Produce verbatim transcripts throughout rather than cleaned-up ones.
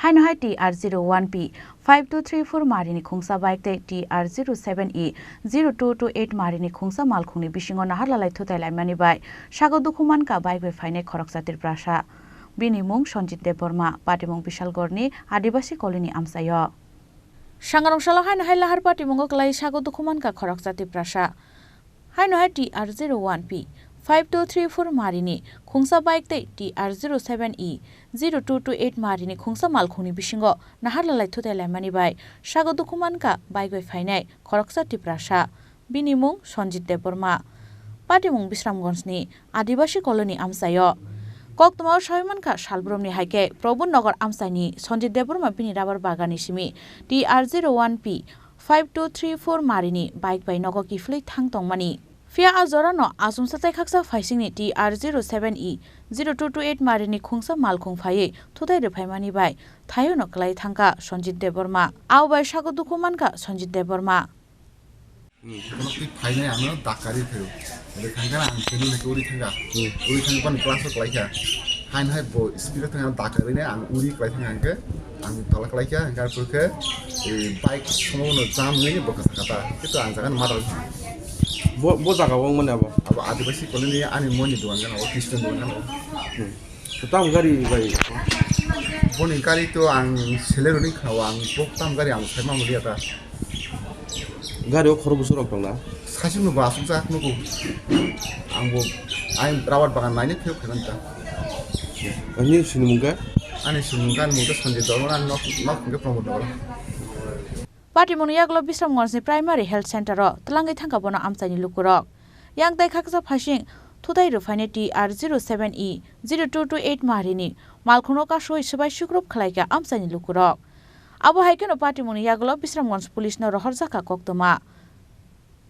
Haino hai T R zero one P five two three four marini khungsa bike tei T R zero seven E zero two two eight marini khungsa malkhungni bisingo naharlalai thutai laimani bai sago dukhu mankha bike bai phainai khoroksa Tiprasa. Bini mung Sanjit Debbarma, patimung Bishalgarhni Adibasi Colony amchaio. Sangrong salo haino hai lahar patimungo kwlai sago dukhu mankha khoroksa Tiprasa. Haino hai T R zero one P five two three four marini khungsa bike tei T R zero seven E zero two two eight marini khungsa malkhungni bisingo naharlalai thutai laimani bai sago dukhu mankha bike bai phainai khoroksa Tiprasa. Bini mung Sanjit Debbarma. Patimung Bisramganjni Adibasi Colony amchaio. Koktwmao sawi mankha salbrumni hai khe Prabhu Nagar amchaini Sanjit Debbarma bini rubber baganni simi T R zero one P five two three four marini bike bai nogo kiphilwi thang tongmani. Phiya a jorano achomsa tei khaksa phaisingni T R zero seven E zero two two eight marini khungsa malkhung phaiwi thutai rwphaimani bai thaiono kwlai thangkha Sanjit Debbarma. Abo bai sago dukhu mankha Sanjit Debbarma. Bono twi phainai ano dakari phairu. Ede thangkha ang kenu neke uri thangkha. Hmm. Uri thangkha bani class o klaikha. Hain hai bo speed o thangkha dakari ne ang uri klai thangkha hingke ang tola klaikha hingke arpor khe, eh, bike somo no jam nui bo kasa kata. Kito ang jaga no madal. Bo, bo jaga o wng mani abo? Abo Adibasi colony ani moni dogan gana o, Christian dogan gana o. Hmm. Tam gari bai? Boni gari to ang seleroni khao, ang bo tam gari ang sai mamuli ata. Gari o khorok bwswk rok tong na? Saichung no bo aswk jak nugo. Ang bo, ang rubber bagan naini phiyok phaiman ta. Ani sinimung khe? Ani sinimung khe, ani mung khe Sanjay Debbarma, ani nok, nok hwnkhe Pramod Debbarma. Patimungni yagulo Bisramganjni Primary Health Center o twlangwi thangkha bono amchaini lukurok. Yang tei khaksa phaising thutai rwphainai T R zero seven E zero two two eight marini malkhungno kasui swbai sukrup khlaikha amchaini lukurok. Abo hai kheno patimungni yagulo Bisramganj Police no rohorjakha koktwma.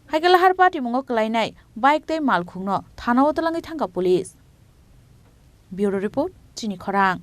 Hai khe lahar patimungo kwlainai bike tei malkhungno thana o twlangwi thangkha police. Bureau Report, Chini Khorang.